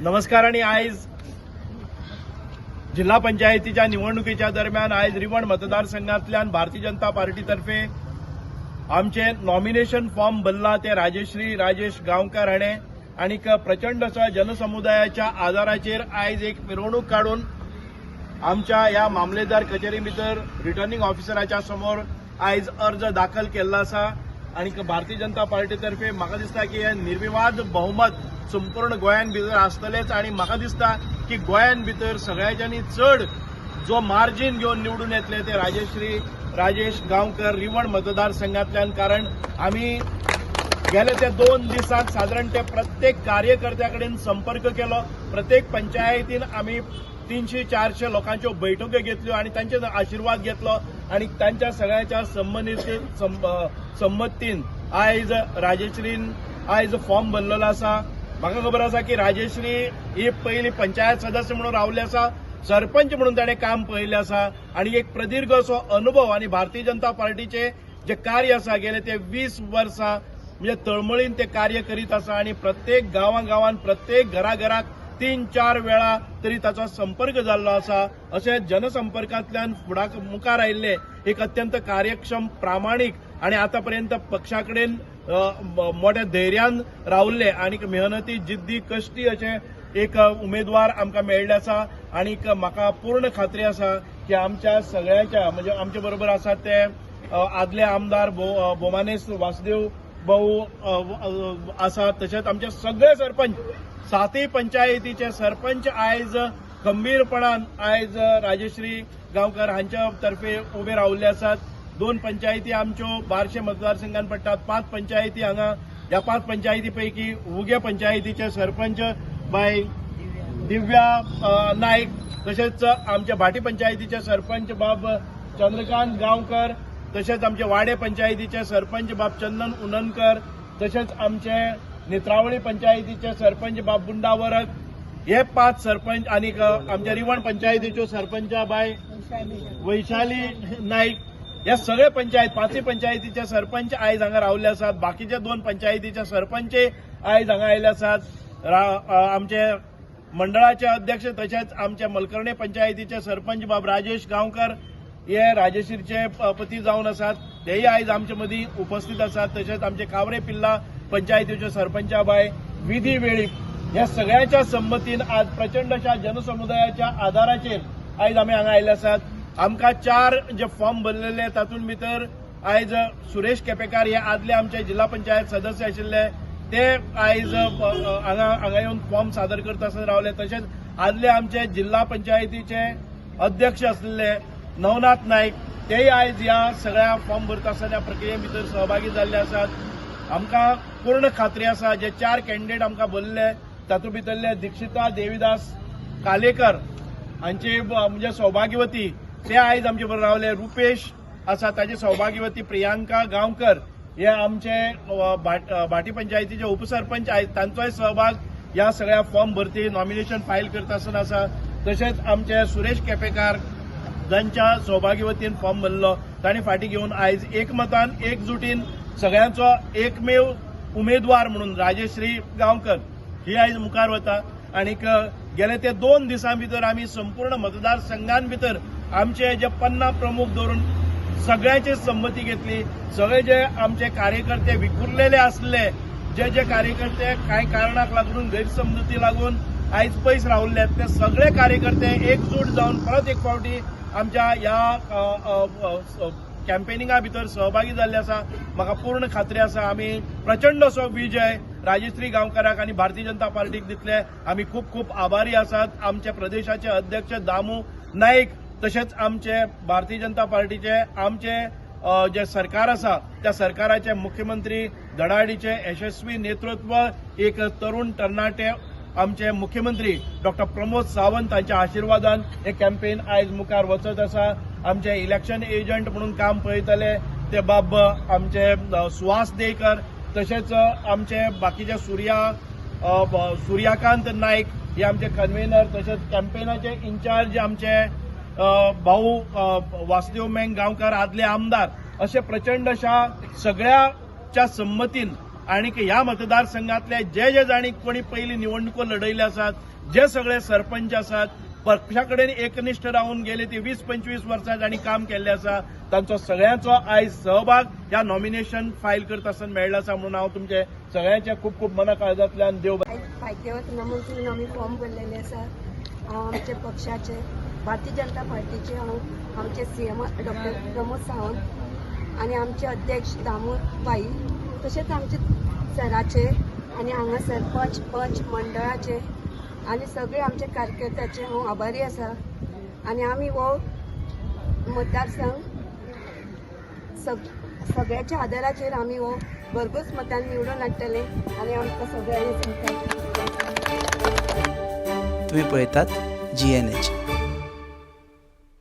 नमस्कार आणि आयज जिल्हा पंचायतीच्या निवडणुकीच्या दरम्यान आयज रिवण मतदारसंघातल्यान भारतीय जनता पार्टीतर्फे आमचे नॉमिनेशन फॉर्म भरला ते राजेश्री राजेश गांवकार हाणें आनीक प्रचंड असो जनसमुदायाच्या आदाराचेर आयज एक मिरवणूक काडून आमच्या ह्या मामलेदार कचेरी भितर रिटर्निंग ऑफिसराच्या समोर आयज अर्ज दाखल केल्लो आसा. आनी भारतीय जनता पार्टीतर्फे म्हाका दिसता की हे निर्विवाद बहुमत संपूर्ण गोंयान भितर आसतलेच आनी म्हाका दिसता की गोंयान भितर सगळ्याच्यानी चड जो मार्जीन घेवन निवडून येतले ते राजेश्री राजेश गांवकर रिवण मतदारसंघातल्यान, कारण आमी गेले ते 2 दिसांत सादारण ते प्रत्येक कार्यकर्त्या कडेन संपर्क केलो. प्रत्येक पंचायतीन आमी 300-400 लोकांच्यो बैठको घेतल्यो आनी तांचे आशिर्वाद घेतलो आनी तांच्या सगळ्यांच्या संबंदीत संमतीन आयज राजेश्रीन आयज फॉर्म भरलेलो आसा. म्हाका खबर आसा की राजेश्री ही पयली पंचायत सदस्य म्हणून रावल्ली आसा, सरपंच म्हणून ताणें काम पळयल्लें आसा आनी एक प्रदीर्घ असो अनुभव आनी भारतीय जनता पार्टीचे जे कार्य आसा गेले ते 20 वर्सां म्हणजे तळमळीन ते कार्य करीत आसा आनी प्रत्येक गांवां गांवान प्रत्येक घराघराक 3-4 वेळा तरी ताचो संपर्क जाल्लो आसा. अशें जनसंपर्कांतल्यान फुडाक मुखार आयिल्ले एक अत्यंत कार्यक्षम, प्रामाणीक आनी आतां पर्यंत पक्षा कडेन मोठ्या धैर्यान रावल्ले आनी मेहनती, जिद्दी, कश्टी अशे एक उमेदवार आमकां मेळ्ळे आसा. आनीक म्हाका पूर्ण खात्री आसा की आमच्या सगळ्यांच्या म्हणजे आमचे बरोबर आसा ते आदले आमदार भोमानेस वासुदेव भाऊ आसा, तशेंच आमचे सगळे सरपंच, 7 पंचायतीचे सरपंच आयज खंबीरपणान आयज राजेश्री गांवकर हांच्या तर्फे उबे रावल्ले आसात. 2 पंचायती आमच्यो बार्शे मतदारसंघात पडटात, 5 पंचायती हांगा, ह्या 5 पंचायती पैकी उगे पंचायतीचे सरपंच बाय दिव्या नायक, तशेंच आमच्या भाटी पंचायतीचे सरपंच बाब चंद्रकांत गांवकर, तशेंच आमचे वाडे पंचायतीचे सरपंच बाब चंदन उननकर, तशेंच आमचे नेत्रावळी पंचायतीचे सरपंच बाब बुंडा वरक, हे 5 सरपंच आनीक आमच्या रिवण पंचायतीच्यो सरपंच बाय वैशाली नाईक, ह्या सगळे पंचायत 5 पंचायतीचे सरपंच आयज हांगा रावल्ले आसात. बाकीचे 2 पंचायतीचे सरपंच आयज हांगा आयिल्ले आसात. आमचे मंडळाचे अध्यक्ष तशेंच आमचे मलकर्णे पंचायतीचे सरपंच बाब राजेश गांवकर हे राजेश्रीचे पती जावन आसात, तेय आयज आमचे मदीं उपस्थित आसात. तशेंच आमचे कावरे पिल्ला पंचायतीच्यो सरपंचा बाय विधी वेळीप, ह्या सगळ्यांच्या संमतीन आज प्रचंड अशा जनसमुदायाच्या आदाराचेर आयज आमी हांगा आयिल्ले आसात. आमकां 4 जे फॉर्म भरलेले तातूंत भितर आयज सुरेश केपेकार हे आदले आमचे जिल्हा पंचायत सदस्य आशिल्ले, ते आयज हांगा येवन फॉर्म सादर करता आसतना रावले. तशेंच आदले आमचे जिल्हा पंचायतीचे अध्यक्ष आसलेले नवनाथ नायक तेय आयज ह्या सगळ्या फॉर्म भरता आसतना ह्या प्रक्रिये भितर सहभागी जाल्ले आसात. आमकां पूर्ण खात्री आसा जे 4 कॅन्डिडेट आमकां भरले तातूंत भितरले दीक्षिता देवीदास कालेकर हांची म्हणजे सौभाग्यवती ते आयज आमचे बरोबर रावले. रुपेश आसा ताजे सौभाग्यवती प्रियांका गांवकर हे आमचे भाटी पंचायतीचे उपसरपंच आयज तांचोय सहभाग ह्या सगळ्या फॉर्म भरती नॉमिनेशन फायल करता आसतना आसा. तशेंच आमचे सुरेश केपेकार जांच्या सौभाग्यवतीन फॉर्म भरलो तांणी फाटीं घेवन आयज एकमतान एकजुटीन सगळ्यांचो एकमेव उमेदवार म्हणून राजेश्री गांवकर ही आयज मुखार वता. आनीक गेले ते 2 दिसां भितर आमी संपूर्ण मतदारसंघान भितर आमचे जे 50 प्रमुख दवरून सगळ्यांची संमती घेतली. सगळे जे आमचे कार्यकर्ते विखुरलेले आसले, जे जे कार्यकर्ते कांय कारणाक लागून गैरसमजुती लागून आयज पयस रावल्ले ते सगळे कार्यकर्ते एकजूट जावन परत एक फावटी आमच्या ह्या कॅम्पेनिंगा भितर सहभागी जाल्ले आसा. म्हाका पूर्ण खात्री आसा आमी प्रचंड असो विजय राजेश्री गांवकाराक आनी भारतीय जनता पार्टीक दितले. आमी खूब खूब आभारी आसात आमचे प्रदेशाचे अध्यक्ष दामू नाईक, तशेंच आमचे भारतीय जनता पार्टीचे आमचे जे सरकार आसा त्या सरकाराचे मुख्यमंत्री धडाडीचे यशस्वी नेतृत्व एक तरुण तरणाटे आमचे मुख्यमंत्री डॉक्टर प्रमोद सावंत हांच्या आशिर्वादान हे कॅम्पेन आयज मुखार वचत आसा. आमचे इलेक्शन एजंट म्हणून काम पळयतले ते बाब आमचे सुहास देकर, तशेंच आमचे बाकीचे सूर्याकांत नायक हे आमचे कन्व्हेनर, तशेंच कॅम्पेनाचे इन्चार्ज आमचे भाऊ वासुदेव मेंग गांवकार आदले आमदार, अशे प्रचंड अशा सगळ्याच्या संमतीन आणीक ह्या मतदारसंघातले जे जे जाणी कोणी पयली निवडणुको लढयल्यो आसात, जे सगळे सरपंच आसात, पक्षा कडेन एकनिश्ठ रावन गेले ती 20-25 वर्सां जांणी काम केल्लें आसा, तांचो सगळ्यांचो आयज सहभाग ह्या नॉमिनेशन फायल करता आसतना मेळ्ळो आसा. म्हणून हांव तुमचे सगळ्यांचे खूब खूब मना काळजांतल्यान देव फायद्यावत म्हणून आमी फॉर्म भरलेले आसा. हांव आमच्या पक्षाचे, भारतीय जनता पार्टीचे, हांव आमचे सीएम डॉक्टर प्रमोद सावंत आनी आमचे अध्यक्ष दामू भाई, तशेंच आमचे सराचे आनी हांगा सरपंच, पंच मंडळाचे आनी सगळे आमचे कार्यकर्त्याचे हांव आभारी आसा. आनी आमी हो मतदारसंघ सगळ्याच्या आदाराचेर आमी हो भरघोस मतान निवडून हाडटले आनी आमकां सगळ्यांनी सांगता. तुम्ही पळयतात जीएनएच.